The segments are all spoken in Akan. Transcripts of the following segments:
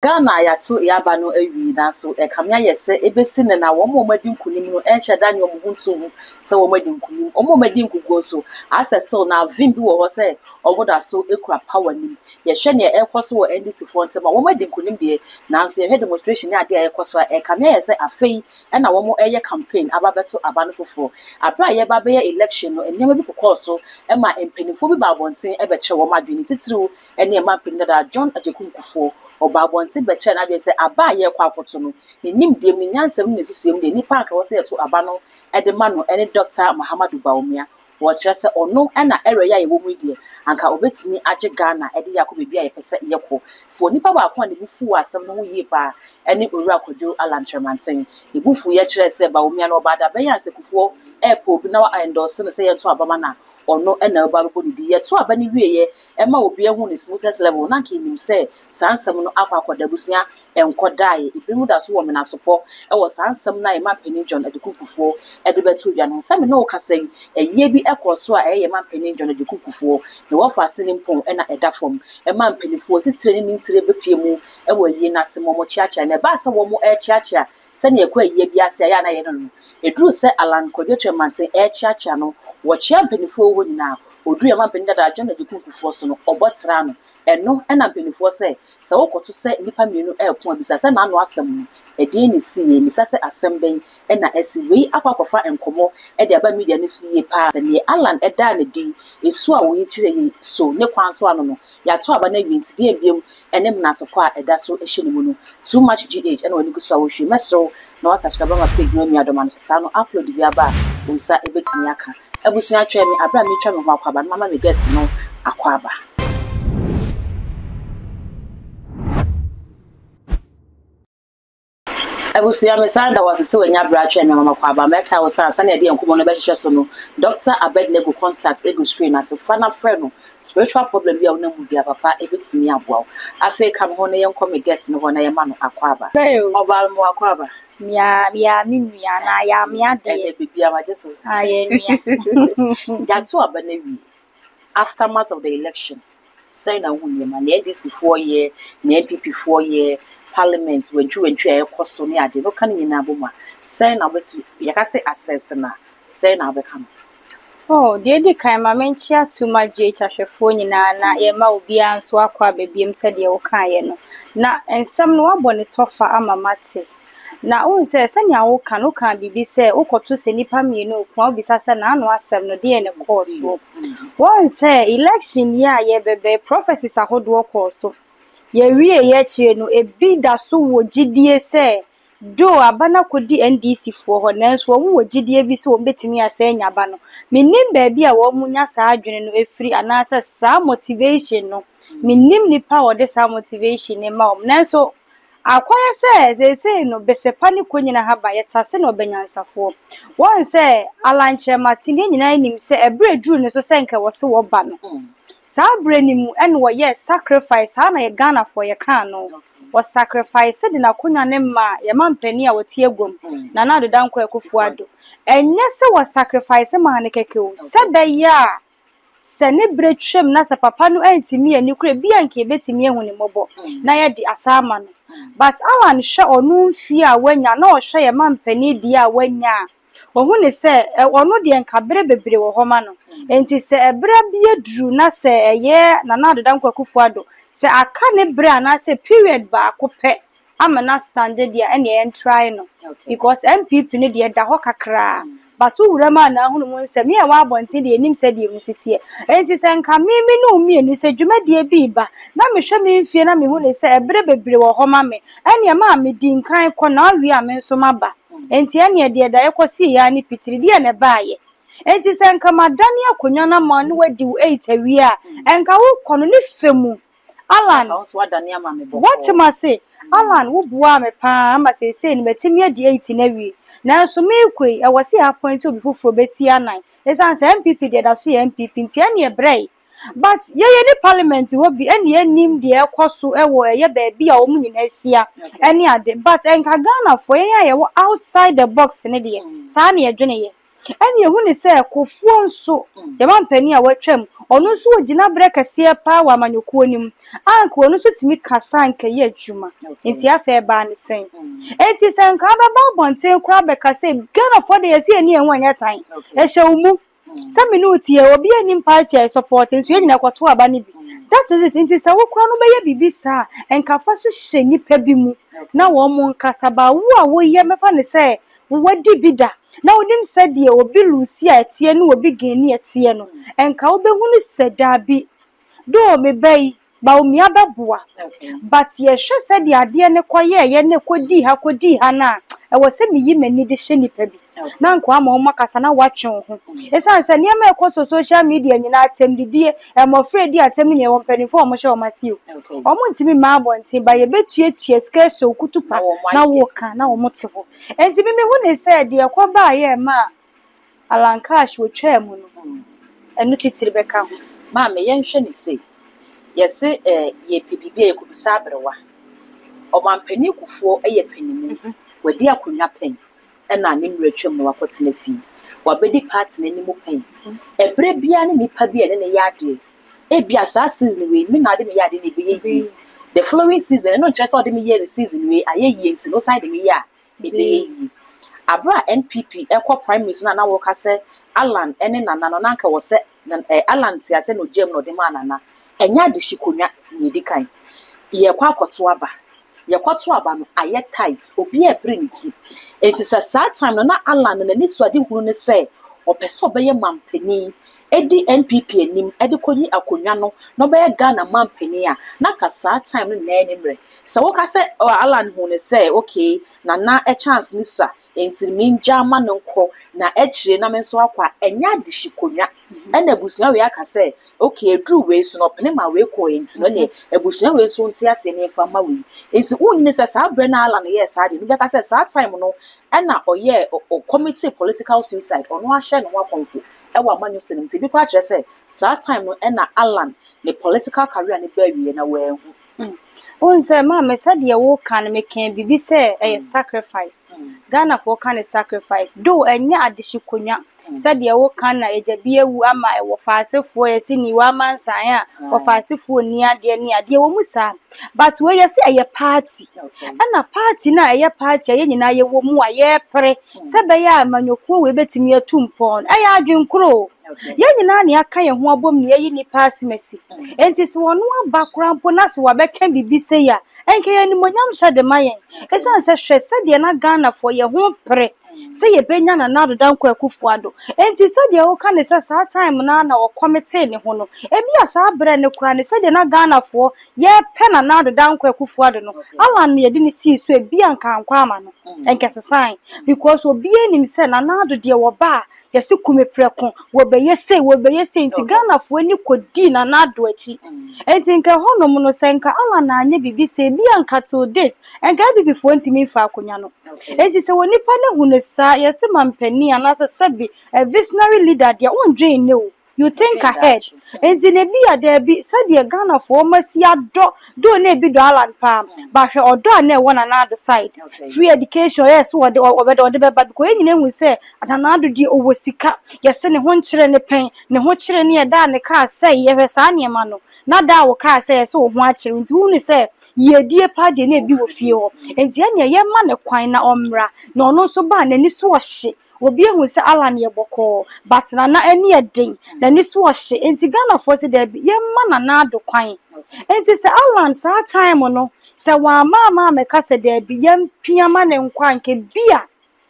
Ghana yɛato yɛn aba no awie nanso ɛkame ayɛ sɛ ebesi nnɛ na wɔn a wɔadi nkunim no nhyɛ da ne wɔn ho nto ho sɛ wɔadi nkunim. Wɔn a wɔadi nkuguo nso, asɛ still na vim bi wɔ hɔ sɛ wɔda so kura power no mu. Yɛhwɛ nea ɛrekɔ so wɔ NDC foɔ ntam a, wɔadi nkunim deɛ, nanso yɛhwɛ demonstration ne adeɛ a ɛrekɔ so a, ɛkame ayɛ sɛ afei na wɔreyɛ campaign aba abɛto aba no foforɔ. Aberɛ a yɛreba abɛyɛ election no, nneɛma bi kokɔɔ so ma mpanimfoɔ bi baa abɔnten bɛkyerɛɛ wɔn adwene, titiriw ne ɛma mpanyin dada John Agyekum Kufuor. Ɔbaa abɔnten bɛkyerɛɛ n'adwene sɛ aba a yɛrekɔ akɔto no, ne nimdeɛ mu, ne nyansa mu ne ne nsusuiɛ mu deɛ, nipa a anka ɛwɔ sɛ yɛto aba no de ma no ne Dɔkta Mahamadou Bawumia. Wɔkyerɛ sɛ ɔno na era yi a yɛwɔ mu yi deɛ, anka ɔbɛtumi agye Ghana de yɛn akɔ baabi a yɛpɛ sɛ yɛkɔ. Sɛ onipa baako a ne bo fuu asɛm no ho yie pa ara ne Owura Kwadwo Allan Kyerematen. Ne bo fuiɛ kyerɛɛ sɛ Bawumia no ɔbaa da bɛn a sɛ Kufuor repɛ obi na wa endorse no sɛ yɛnto aba ma no a, ɔno na ɔba abɛbɔ ne din. Yɛto aba no wieɛ ma obiara hu ne smoothness level na anka yɛnim sɛ saa nsɛm no akɔ akɔda abusua nkɔdaeɛ. Ebinom da so wɔ menasopɔ wɔ saa nsɛm no a yɛn mampanin John Agyekum Kufuor de bɛtoo dwa no ho. Sɛ me ne wo kasa yi, ayie bi kɔɔ so a ɛyɛ yɛn mampanin John Agyekum Kufuor ne wɔfa ase ne mpɔn na ɛda fam ma mpanimfoɔ atitire ne ne ntire bɛpue mu wɔ ayie no ase ma wɔkyeakyea. Na ɛbaa sɛ wɔrekyeakyea Sɛnea ɛkɔ ayie bi ase a ɛyɛ a na yɛne no no, ɛduruu sɛ Allan Kwadwo Kyerematen rekyeakyea no, wɔkyea mpanimfoɔ a ɛwɔ hɔ nyinaa. Ɔduruu yɛn mampanin dada John Agyekum Kufuor so no, ɔbɔ traa no. Ɛno na mpanimfoɔ sɛ, sɛ wokɔto sɛ nnipa mmienu reko a, bisa sɛ n'ano asɛm no, ɛdeɛn na ɛsiiɛ? Mmisa sɛ asɛm bɛn na asi? Wei akɔ akɔfa nkɔmmɔ de aba media no so yie pa ara. Sɛ deɛ Allan daa no adi, su a ɔyi kyerɛɛ yei so ne kwan so ano no, yɛato aba no awie nti deɛn biom ne menasepɔ a ɛda so hyɛ ne mu no too much GH ɛna w'ani gu so a wohwie mɛsrɛ wo na wa subscribe ama page no onua dɔm ano so saa no upload bi aba a wo nsa ɛbɛtumi aka abusua twɛn me aberɛ a metwa me ho akwaaba no mama me guest no akwaaba. Abusua, mesan da wo ase sɛ wanya bere atwɛn me ama makɔ aba. Mɛkae wo sɛ ansa na yɛde yɛn nkɔmmɔ no bɛhyehyɛ so no, Dɔkta Abednego contact gu screen no ase. Fa na frɛ no. Spiritual problem bi a wonam mu biara, papa ebetumi aboa wo. Afei ka me ho na yɛnkɔ me guest no hɔ na yɛmma no akwaaba. Ɔbaa me ma w'akwaaba. Mea mea me nua anaa yaa me adeɛ. Ɛnɛ biribiara magye so. Ah yɛ nua. Yɛato aba no awie. Aftermath of the election. Sɛn na wohu nneɛma? Nea NDC foɔ yɛ, nea NPP foɔ yɛ, parliament, wantwiwantwi a ɛkɔ so ne adeɛ no, woka ne nyinaa bom a, sɛn na wobɛsi, yɛka sɛ assess no a, sɛn na wobɛka no? Oh, deɛ edi kan ma menkyea Too Much GH ahwɛfoɔ nyinaa na yɛma obiara nso akɔ aba biom sɛdeɛ wokaeɛ no. Na nsɛm no woabɔ ne tɔfa ama mate. Na wohu sɛ sɛnea woka no, wokaa biribi sɛ wokɔto sɛ nnipa mmienu reko a wobisa sɛ n'ano asɛm no deɛn na ɛkɔɔ soɔ. Woahu sɛ election yi a yɛrebɛbɛ yi, prophecies ahodoɔ kɔɔ so. Yɛwieeɛ akyire no, ebi da so wɔ gyidie sɛ though aba no akɔdi NDC foɔ hɔ nanso wɔn wɔ gyidie bi sɛ wɔbɛtumi asan anya aba no. Mennim baabi a wɔnya saa adwene no firi anaasɛ saa motivation no. Mennim nnipa a wɔde saa motivation no ma wɔn nanso Akɔyɛ sɛ seesei no besepa ne konyina haba yɛtase na ɔbɛ nyansafoɔ. Wɔn sɛ Alan Kyerematen yɛn nyinaa nim sɛ ɛberɛ ɛduru ne so sɛ nka ɛwɔ se wɔba no saa berɛ no mu ɛna ɔyɛɛ sacrifice saa na yɛ Ghanafoɔ yɛkaa no wɔ sacrifice de n'akonwa no maa yɛn mampanin a ɔte aguam Nana Addo Dankwa Akufo Addo. Ɛnyɛ sɛ wɔ sacrifice maa no kɛkɛ o sɛ bɛyɛ a Sɛ ne berɛ twam na sɛ papa no antumi anni koraa ebia anka yɛbɛtumi ahu ne mmɔbɔ na yɛde asa ama no. But Alan hwɛ ɔno mfeɛ a wanya na ɔhwɛ yɛn mampanin deɛ a wanya a, ɔhu no sɛ ɔno deɛ nka berɛ bebree wɔ hɔ ma no. Enti sɛ ɛberɛ bi aduru na sɛ ɛyɛ Nana Addo Dankwa Akufo-Addo sɛ aka ne berɛ anaasɛ period baako pɛ ama no astande deɛ a ɛneɛ yɛn try no because NPP no deɛ ɛda hɔ kakraa but wo wura mu a na ahunu mu nsɛm yɛn wɔ abɔnten deɛ yɛnim sɛdeɛ emu si teɛ enti sɛ nka me me ne wo mmienu sɛ dwumadie bi reba na mehwɛ me mfie na mehu ne sɛ ɛberɛ bebree wɔ hɔ ma me ɛneɛ maa medi nkan kɔ na awie a me nso maba enti ɛneɛ deɛ da yɛkɔ sii yɛ ne pitiri deɛ na ɛbaayɛ enti sɛ nka madane akonnwa no ama ne wadi wo eight awie a ɛnka wokɔ no ne fɛ mu Alan, woate m'ase? Alan, woboaa me paa ma seesei no matumi adi eight no awie. Nanso merekɔ yi, ɛwɔ sɛ yɛ appoint obi foforɔ bɛsi anan. Ɛsiane sɛ NPP deɛ ɛda so yɛ NPP nti ɛnneɛ brɛ yi. But yɛyɛ ni parliament hɔ bi ɛnna yɛnnim deɛ ɛrekɔ so wɔ ɛyɛ baabi a wɔn nyinaa ahyia ɛne ade. But nka Ghanafoɔ yɛn a yɛwɔ outside the box no deɛ, saa na yɛdwene yɛ. Ɛna yɛhu ne sɛ Kufuor nso, yɛn mampanin a watwam, ɔno nso wɔ gyinaberɛ kɛseɛ paa wɔ amanyɔkuo no mu, a anka ɔno nso tumi kasa a anka ɛyɛ adwuma. Nti afei ɛbaa ne sɛn? Nti sɛ anka wobɛba abɔnten koraa abɛka sɛ Ghanafoɔ deɛ yɛse yɛnni yɛn ho ɛnyɛ tan, ɛhyɛ wo mu. Sɛ me ne wo te yi, obiara nnim party a yɛsupɔɔte nso yɛn nyinaa yɛkɔto aba no bi. That is it. Nti sɛ wo koraa no wobɛyɛ biribi saa a, nka fa hyehyɛ nnipa bi mu na wɔn nkasa. But wo a woyɛ mɛfa no sɛ woadi bi da na wonim sɛdeɛ obi lusi a ɛteɛ ne obi gaini a ɛteɛ no, nka wobɛhunu sɛ daabi, though me ba yi, Bawumia bɛboa, but yɛhwɛ sɛdeɛ adeɛ no kɔyɛeɛ na ɛkɔdii ha kɔdii ha no a, ɛwɔ sɛ meyi m'ani de hyɛ nnipa bi na nka wama wɔn akasa na woatwe wo ho. Ɛsiane sɛ nneɛma a ɛkɔ so social media nyinaa, atɛmdidie, mmɔfra redi atɛm no nyinaa, ɛwɔ mpanimfoɔ a wɔhyɛ wɔn ase o. Wɔntumi mma abɔnten, but yɛbɛtuatua sika ahyɛ wo kutupa na woka na wɔte hɔ. Enti me mehu ne sɛ deɛ ɛkɔbaeɛ ɛmaa Alan Cash wɔtwaa mu no, ɛno titiri bɛka ho. Maame, yɛnhwɛ no sei, yɛse eh, yɛpɛ biribi a yɛkɔbisa aberewa. Ɔmanpanin Kufuor yɛ panimu, wadi akonnwa pɛn ɛna ne mmerɛ atwam na wakɔtena fie. Wabɛdi party no anim pɛn. Ɛberɛ biara ne nipa bi a ɛne no yɛ adeɛ. Ebia saa season wei me na ɔde me yɛ adeɛ na ɛbɛyɛ yie. The following season, ɛno nkyerɛ sɛ ɔde me yɛɛ no season wei ayɛ yie nti no wosan de me yɛ a, ɛbɛyɛ yie. Aberɛ a NPP ɛkɔ primaries no a na wɔka sɛ Allan ne Nana no, na anka ɛwɔ sɛ Allan te ase na ɔgyaa mu na ɔde maa Nana. Ɛnyɛ adehyekonwa na ɛdi kan. Yɛrekɔ akɔto aba. Yɛkɔto aba no, ayɛ tight. Obiara repere ne ti. Enti sɛ saa time no na Allan no n'anisoadehunu ne sɛ ɔpɛ sɛ ɔbɛyɛ mampanin di NPP anim de kɔyi akonnwa no na ɔbɛyɛ Ghana mampanin a, na anka saa time no nyinaa yɛ ne mmerɛ. Sɛ woka sɛ Allan huu no sɛ okay, Nana chance no sua, enti mengyaa ma no nkɔ na akyire na me nso akɔ a, ɛnyɛ adehyekonwa. Ɛna abusua wei aka sɛ okay, aduru wei so no ɔpene ma wei kɔɔ nti no ɛneɛ abusua wei nso nte aseɛ na yɛmfa mma wei. Nti wonyini sɛ saa berɛ no a Allan yɛɛ saa deɛ no bɛka sɛ saa time no ɛna ɔyɛɛ ɔ committed political suicide, ɔno ara hyɛɛ ne ho akɔmfo wɔ amanyɔsɛm mu. Nti ebi koraa kyerɛ sɛ saa time no ɛna Allan ne political career no baa awieɛ na wanhu. Wohu sɛ maame sɛdeɛ woka no mekaa biribi sɛ ɛyɛ sacrifice. Ghanafoɔ ka no sacrifice though ɛnyɛ adehye konwa sɛdeɛ woka na agya bi awu ama wɔfaasefoɔ yɛse ni wama nsan a wɔfaasefoɔ nni adeɛ ne adeɛ wɔ mu saa but wei yɛse ɛyɛ party ɛna party no a ɛyɛ party a yɛn nyinaa yɛwɔ mu a yɛpere sɛ ɛbɛyɛ a amanyɔkuo wei bɛtumi atu mpɔn no, ɛyɛ adwenkoro o. Yɛn nyinaa na yɛaka yɛn ho abom na yɛayi nnipa asemasi. Enti sɛ ɔno aba koraa mpo na sɛ wabɛka biribi sei a, ɛnka ɛyɛ animuonyamhyɛ de ma yɛn. Ɛsiane sɛ hwɛ sɛdeɛ na Ghanafoɔ yɛn ho pere sɛ yɛbɛnya Nana Addo Dankwa Akufo-Addo. Enti sɛdeɛ woka no sɛ saa time no ara na ɔkɔmetee ne ho no, ebia saa berɛ no koraa no sɛdeɛ na Ghanafoɔ yɛpɛ Nana Addo Dankwa Akufo Addo no, Allan na yɛde no sii so ebia nka ankɔ ama no, nka ɛsesae because obiara nim sɛ Nana Addo deɛ wɔba a yɛse kume prɛko, wɔbɛyɛ sei, wɔbɛyɛ sei nti Ghanafoɔ ani kɔdii Nana Addo akyi. Nti nka ɛhɔnom no sɛ nka Allan anyɛ biribi sɛ ebia nka till date nka NPP foɔ ntumi mfa akonnwa no. Nti sɛ onipa no hu no saa, yɛse mampanin anaasɛ sɛbe a visionary leader deɛ wondwen nnɛ o. You think ahead. Nti na ebi a daabi sɛdeɛ Ghanafoɔ wɔn asi adɔ though na ebi dɔ Allan paa but hwɛ ɔdɔ a na ɛwɔ Nana Addo side. Free education ɔyɛɛ sɛ ɔde ɔbɛde ɔde bɛba because yɛn nyinaa hu sɛ Nana Addo deɛ ɔwɔ sika yɛse ne ho nkyere ne pɛn ne ho kyere ne ɛda a ne kaa sɛe yɛhwɛ saa nneɛma no na da a wo kaa sɛe yɛse wo ho akyere wo nti wohunu sɛ yiedie paa deɛ na ebi wɔ fie hɔ nti ɛneɛ yɛmma no kwan na ɔmmra na ɔno nso ba a n'ani so ɔhye Obi ahu sɛ Allan yɛ bɔkɔɔ but Nana ani yɛ den, n'ani so ɔhye nti Ghanafoɔ se daabi yɛmma Nana Addo kwan. Nti sɛ Allan saa time no sɛ wamma amma ammɛka sɛ daabi yɛmpia ma no nkɔ a nka ebia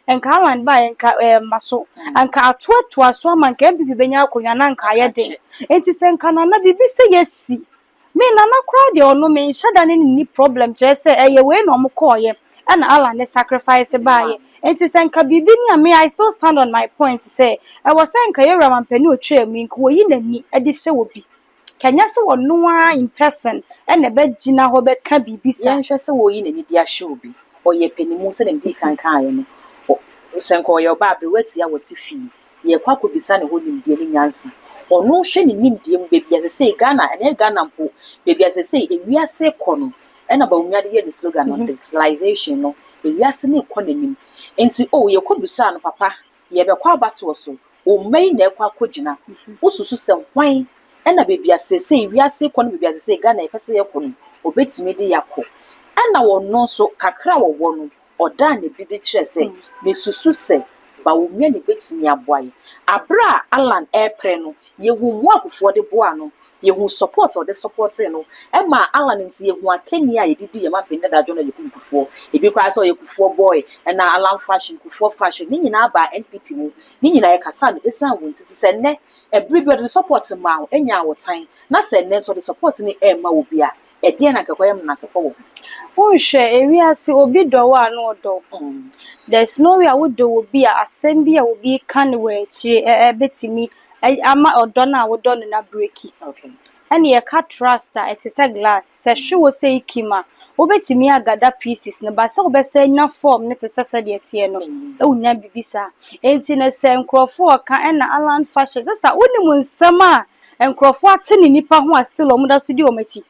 nka Allan baeɛ nka ɛmma so. Nka atoatoa so ama nka NPP bɛnya akonnwa na nka ayɛ den. Nti sɛ nka Nana biribi sei asi Me nana koraa deɛ ɔno me nhyɛ da ne no nni problem kyerɛ sɛ ɛyɛ wei na ɔmo kɔɔyɛ ɛna Allan ne sacrifice baayɛ nti sɛ nka biribi ni a me I still stand on my point sɛ ɛwɔ sɛ nka yɛwura mampanin otwaa mu yi nka wɔyi n'ani de hyɛ obi ka nyɛ sɛ ɔno ara in person ɛna ɛbɛ gyina hɔ bɛka biribi saa. Yɛnhwɛ sɛ wɔyi n'ani de ahyɛ obi ɔyɛ panimu sɛdeɛ medii kan kaeɛ no sɛ nka ɔyɛ ɔbaa aberewa tia wɔte fie Yɛrekɔ akɔbisa ne hɔ nimdeɛ ne nyansa. Ɔno hwɛ ne nimdeɛ mu baabi a sesei Ghana, ɛnyɛ Ghana mpo, baabi a sesei ewiase rekɔ no, ɛna Bawumia de yɛɛ ne slogan no, digitalization no, ewiase no rekɔ n'anim. Nti oh, yɛkɔbisaa no, papa, Yɛbɛkɔ abatoɔ so, ɔmma yi na ɛkɔ akɔgyina. Wosusu sɛ hwan ɛna baabi a seesei wiase kɔ no, baabi a seesei Ghana yɛpɛ sɛ yɛkɔ no, obɛtumi de yɛakɔ? Ɛna ɔno nso kakra a wɔwɔ no, ɔdaa ne didi kyerɛ sɛ mesusu sɛ Bawumia ne bɛtumi aboa yɛ. Abere a Alan ɛreprɛ no, yɛhu mmoa Kufuor de boa no, yɛhu support a ɔde supportee no ɛma Alan, nti yɛhu akanni a yɛde di yɛn mampanin dada John Agyekum Kufuor. Ebi koraa sɛ ɔyɛ Kufuor boy, ɛna Alan fashion, Kufuor fashion ne nyinaa baa NPP mu. Ne nyinaa yɛkasa no ɛsiane wɔn ti ti sɛ nnɛ ɛbere bi ɔde ne support maa wo, ɛnya awɔtan, na sɛ nnɛ nso ɔde support ne ɛmma wo bi a, ɛdeɛn na nkɛkɔyɛ menasepɔ wɔ ho? Wonhwɛ ewiase, obi dɔ wo a na ɔdɔ wo. There's no way a wodɔ obi a asɛm bi a obi ka ne wɔ akyire ɛbɛtumi ama ɔdɔ no a wodɔ no na break. Ɛne yɛka trust a, ɛte sɛ glass. Sɛ hwe wɔ sɛ ikim a, wobɛtumi agather pieces no, but sɛ wobɛsɛ nya form no te sɛ sɛdeɛ teɛ no, ɛwonya biribi saa. Enti no sɛ nkurɔfoɔ ɔka ɛna Alan fashion, sister, wonim nsɛm a nkurɔfoɔ ate ne nipa ho a still ɔmo da so di wɔn akyi.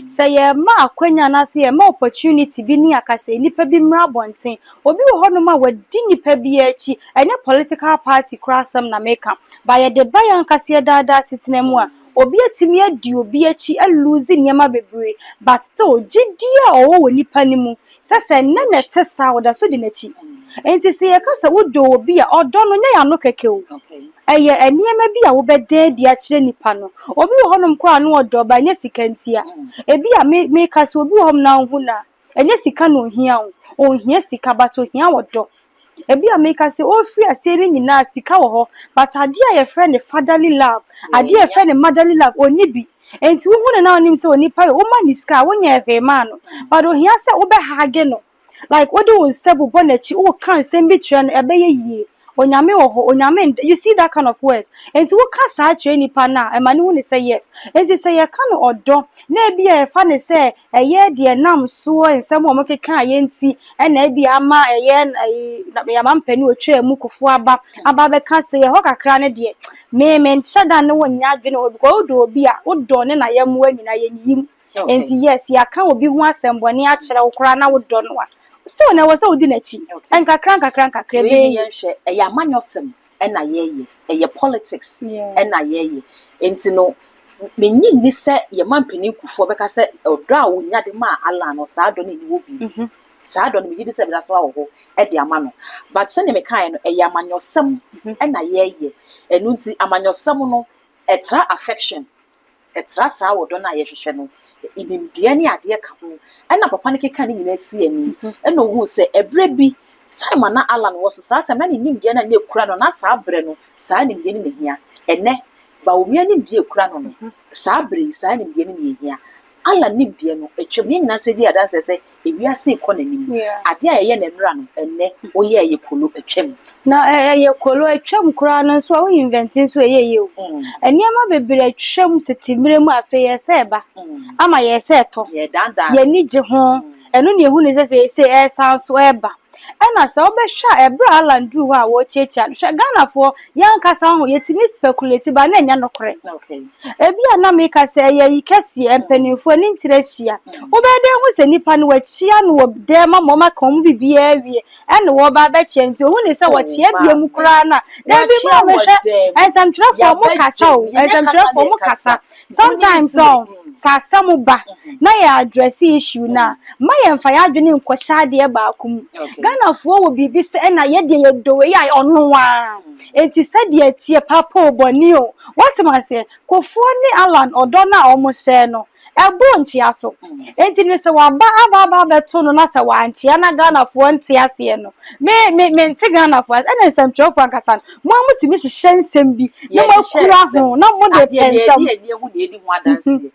Sɛ yɛma akwanya anaasɛ yɛma opportunity bi ne aka sɛ nipa bi mmra abɔnten, obi wɔ hɔnom a wadi nipa bi akyi, ɛnyɛ political party koraa asɛm na meka, ba yɛde ba yɛn ankasa yɛ daadaa setena mu a, obi atumi adi obi akyi alose nneɛma bebree, but still gyidie a ɔwɔ wɔ nipa no mu sɛ nnɛ na ɛte saa, ɔda so di n'akyi. Nti sɛ yɛka sɛ wodɔ obi a, ɔdɔ no nyɛ yɛn ano kɛkɛ o, ɛyɛ nneɛma bi a wobɛda adi akyerɛ nipa no. Obi wɔ hɔnom koraa no ɔdɔ ba, ɛnyɛ sika ntia. Ebi a me meka sɛ obi wɔ hɔnom na wohu no a, ɛnyɛ sika na ohia o, ohia sika but ohia ɔdɔ. Ebi a meka sɛ ɔfiri aseɛ no nyinaa sika wɔ hɔ, but adeɛ a yɛfrɛ no fatherly love, adeɛ a yɛfrɛ no motherly love, ɔnni bi. Nti wohu no na wonim sɛ onipa yɛ, woma ne sika a wonyɛ hwee maa no, but ohia sɛ wobɛhug no, like wode wo nsa bobɔ n'akyi, woka nsɛm bi kyerɛ no, ɛbɛyɛ yie. Onyame wɔ hɔ, Onyame, you see that kind of words. Nti woka saa kyerɛ nipa no a, ɛma ne hu ne sɛ yes. Nti sɛ yɛka no ɔdɔ, na ebi a yɛfa ne sɛ ɛyɛ deɛ nam soɔ nsɛm a wɔkeka a yɛnti, ɛna ebi ama ɛyɛ ɛyi yɛama mpanin otwa mu Kufuor aba abɛka sɛ yɛ hɔ kakra no deɛ, me nhyɛ da ne wo nyɛ adwene wɔ, because wodɔ obi a, wodɔ ne na yɛmmoa nyinaa yɛnyiyim. Nti yes, yɛaka obi ho asɛmbɔne akyerɛ wo koraa na wodɔ no a, still na ɛwɔ sɛ wodi n'akyi. Nkakra nkakra nkakra wei ne yɛnhwɛ, ɛyɛ amanyɔsɛm ɛna yɛyɛ, ɛyɛ politics ɛna yɛyɛ. Nti no menyi nni sɛ yɛma mpanin Kufuor bɛka sɛ ɔdɔ a wonya de maa Alan no, saa dɔ no nni hɔ bio. Saa dɔ no megye di sɛ ɛbɛda so awɔ hɔ de ama no, but sɛnea mekaeɛ no, ɛyɛ amanyɔsɛm ɛna yɛyɛ. Ɛno nti amanyɔsɛm no ɛtra affection, ɛtra saa ɔdɔ no a yɛhwehwɛ no, nimdeɛ ne adeɛ ka ho. Ɛna papa no keka ne nyinaa si ani, ɛna ohuu sɛ ɛberɛ bi time a na Alan wɔ so, saa time na ne nimdeɛ no a na ekura no, na saa berɛ no saa nimdeɛ no na ehia. Ɛnɛ Bawumia nimdeɛ ekura no, saa berɛ yi saa nimdeɛ no na ehia. Alan nimdeɛ no atwam. Yɛn nyinaa nso di adanseɛ sɛ ewiase rekɔ n'anim. Adeɛ a yɛyɛ no nnora no, ɛnnɛ woyɛ ɛyɛ kolo, atwam. Na ɛyɛ kolo atwam koraa no nso a, wo invent nso ɛyɛ yie o. Nneɛma bebree atwam tete mmerɛ mu a afei yɛ sɛ ɛba ama yɛ sɛ ɛtɔ. Yɛdandan. Yɛni gye ho. Ɛno na ehu ne sɛ sɛ ɛsan so ɛba. Ɛna sɛ wobɛhwɛ a, ɛberɛ a Alan duru hɔ a wɔrekyiakyia no, hwɛ, Ghanafoɔ yɛn ankasa ho yɛtumi speculate ba na ɛnyɛ nokorɛ. Ebi a na meka sɛ ɛyɛ yi kɛseɛ, mpanimfoɔ ani ntiri ahyia. Wobɛyɛ dɛ hu sɛ nipa no wakyia no wɔ dɛm ama ɔma ka wɔn biribiara awie, ɛna wɔba abɛkyia, nti ohu ne sɛ wɔkyia bie mu koraa na dabi mu a mehwɛ nsɛmtwerɛfoɔ mo kasa o, nsɛmtwerɛfoɔ mo kasa sometimes ɔ sɛ asɛm ba na yɛ address issue na ma yɛmfa yɛ adwene nkɔhyɛ adeɛ baako mu. Ghanafoɔ wɔ biribi sɛ ɛna yɛdeɛ yɛdɔ wei a ɔno a enti sɛdeɛ tie papa o, bɔne o, wɔtem aseɛ. Kufuor ne Alan ɔdɔ no a ɔmo hyɛ no ɛboro nkyea so, enti ne sɛ waba aba aba abɛto no na sɛ wankyea na Ghanafoɔ nte aseɛ no, me me mente Ghanafoɔ ase. Ɛna nsɛmtwerɛfoɔ ankasa no, mo a motumi hyehyɛ nsɛm bi na mo akura ho na mo de pɛ nsɛm. Adeɛ deɛ ɛni ehu na edi ho adanseɛ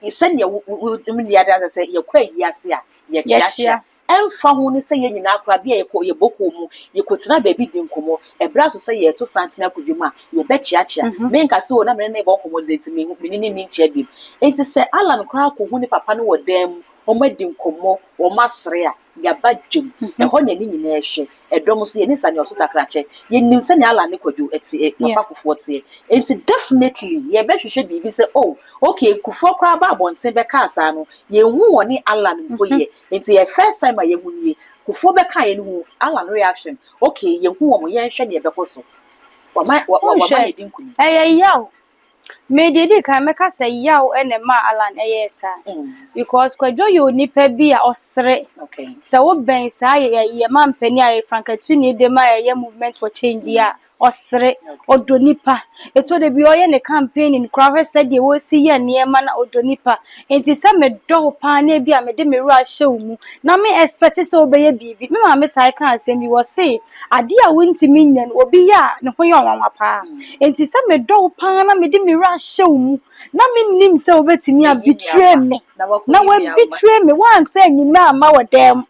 sɛnea wo wo ni adanseɛ sɛ yɛkɔ ayi ase a yɛkyeakyea, ɛmfa ho ne sɛ yɛn nyinaa koraa bi a yɛkɔ yɛbɔ kɔn mu, yɛkɔtena baabi di nkɔmmɔ, ɛberɛ aso sɛ yɛto santene akɔdwa mu a yɛbɛkyeakyea. Menka sɛ o na mene ne bɔ nkɔmmɔ de nti mene ne ni nkyea biom. Nti sɛ Alan koraa kɔhu ne papa no wɔ dan mu, wɔn adi nkɔmmɔ, wɔn asere a, yɛaba dwam ɛhɔ na ani nyinaa hwɛ ɛdɔm nso yɛne sani ɔso takrakyɛ, yɛnim sɛnea Alan ne Kwadwo ɛte, papa Kufuor teɛ. Nti definitely yɛbɛhwehwɛ biribi sɛ oh okay, Kufuor koraa ba abɔnten bɛka saa no, yɛnhu wɔ ne Alan mpo yɛ. Nti yɛ first time a yɛhu nie. Kufuor bɛkaeɛ no hu Alan reaction, okay yɛhu wɔn, yɛnhwɛ deɛ ɛbɛkɔ so. Wama wama Wohwɛ, yɛdi nkunim. Ɛyɛ yaw. Me deɛ di kan mɛka sɛ yaw na ɛmaa Alan ɛyɛɛ saa. Because Kwadwo yɛ onipa bi a ɔsere. Sɛ wobɛn saa yɛ mampanin a yɛ frankatuni de ma ɛyɛ Movement for Change yi a, ɔsere. Ɔdɔ nipa. Ɛtɔ da bi ɔyɛ ne campaigning koraa, hwɛ sɛdeɛ wɔsi yɛ nneɛma na ɔdɔ nipa. Nti sɛ medɔ wo paa na ebi a mede me werɛ ahyɛ wo mu na me expect sɛ wobɛyɛ biribi. Me maame taa ka asɛm bi, wɔse adeɛ a wontumi nyɛ no, obi yɛ a ne ho yɛ ɔnwanwa paa. Nti sɛ medɔ wo paa na mede me werɛ ahyɛ wo mu na mennim sɛ wobɛtumi abetray me na wabetray me, woansɛ anyimmerɛ amma wɔ dan mu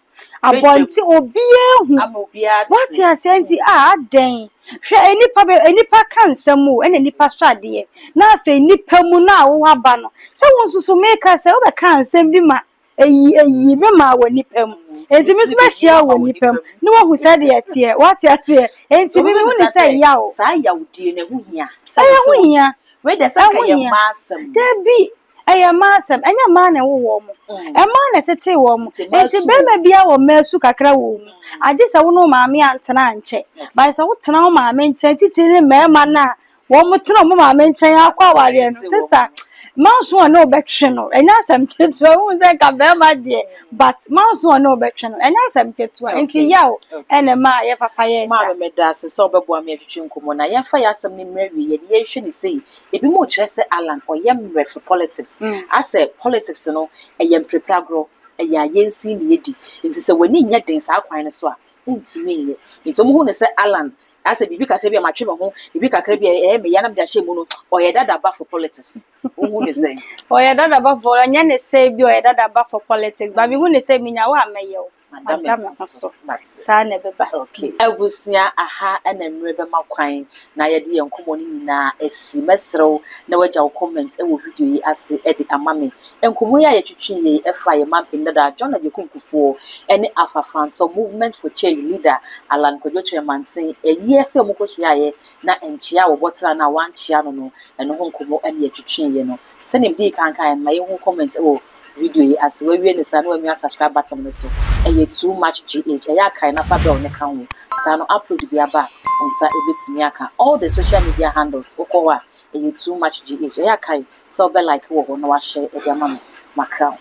abɔnten obiara hu, wate aseɛ? Nti a adɛn, hwɛ, nipa bɛ nipa ka nsɛm o, ɛna nipa hwɛ adeɛ na afei nipa mu na a wowɔ aba no sɛ wo nso so meka sɛ wobɛka nsɛm bi ma eyi eyi me ma wɔ nipa mu, nti me nso mɛhyia wɔ nipa mu na wahu sɛdeɛ ɛteɛ, wate aseɛ? Nti me mehu ne sɛ yaw. Saa yawdie no ɛho hia. Ɛyɛ ho hia. Wei deɛ sɛ nka yɛ mmaa asɛm. Dabi, ɛyɛ mmaa asɛm, ɛnyɛ mmaa na ɛwɔ wɔn mo, mmaa na ɛtete wɔn mo. Nti bɛrima biara wɔ mmaa su kakra wɔ mu, agye sɛ wo ne wo maame antena nkyɛ. Baayɛ sɛ wotena wo maame nkyɛn, titiri ne mmarima no a wɔn tena wɔn maame nkyɛn akɔ awareɛ no, sister, manso a ne wobɛtwe no ɛnyɛ asɛm ketewa. Wohu sɛ nka bɛrima deɛ, but manso a ne wobɛtwe no ɛnyɛ asɛm ketewa. Nti yaw ɛna ɛmaa yɛ papa yɛ saa. Maame, meda ase sɛ wobɛboa me atwitwi nkɔmmɔ na yɛmfa yɛ asɛm no mmerɛ wie. Yɛde yɛnhwɛ ne sei, ebi mu kyerɛ sɛ Alan ɔyɛ mmerɛ for politics, asɛ politics no ɛyɛ mprepre agorɔ, ɛyɛ ayɛnsin ne yɛdi, nti sɛ w'ani nyɛ den saa kwan no so a, wontumi nyɛ. Nti wɔn hu ne sɛ Alan asɛ biribi kakra bi a matwe me ho, biribi kakra bi a ɛyɛ me ya na mede ahyɛ mu no, ɔyɛ dada ba for politics. Wohu ne sɛn? Ɔyɛ dada ba for, ɔnyɛ ne sɛ bi ɔyɛ dada ba for politics, but mehu ne sɛ minya wo a mɛyɛ wo. Mada me ho so. Saa na ɛbɛba. Okay. Abusua, aha na mmerɛ bɛma kwan na yɛde yɛn nkɔmmɔ no nyinaa asi. Mɛsrɛ wo na wagya wo comment wɔ video yi ase de ama me. Nkɔmmɔ yi a yɛtwetwe yi ɛfa yɛn mampanin dada John Agyekum Kufuor ne Afafantɔ Movement for Change leader Alan Kwadwo Kyerematen ayie sɛ wɔkɔhyiaeɛ na nkyea a wɔbɔ traa no a wɔankyea no, ɛno ho nkɔmmɔ na yɛtwetweeɛ no. Sɛdeɛ medii kan kaeɛ no, ma yɛnhu comment wɔ video yi ase. Wawie ne saa na wamia subscribe button no so. Ɛyɛ Too Much GH. Ɛyɛ akae na fa bell ne ka ho. Saa no upload bi aba a, wo nsa ɛbɛtumi aka. All the social media handles, wokɔ hɔ a, ɛyɛ Too Much GH. Ɛyɛ akae sɛ wobɛ like wɔ hɔ na wahyɛ ɛde ama me. Makra wo.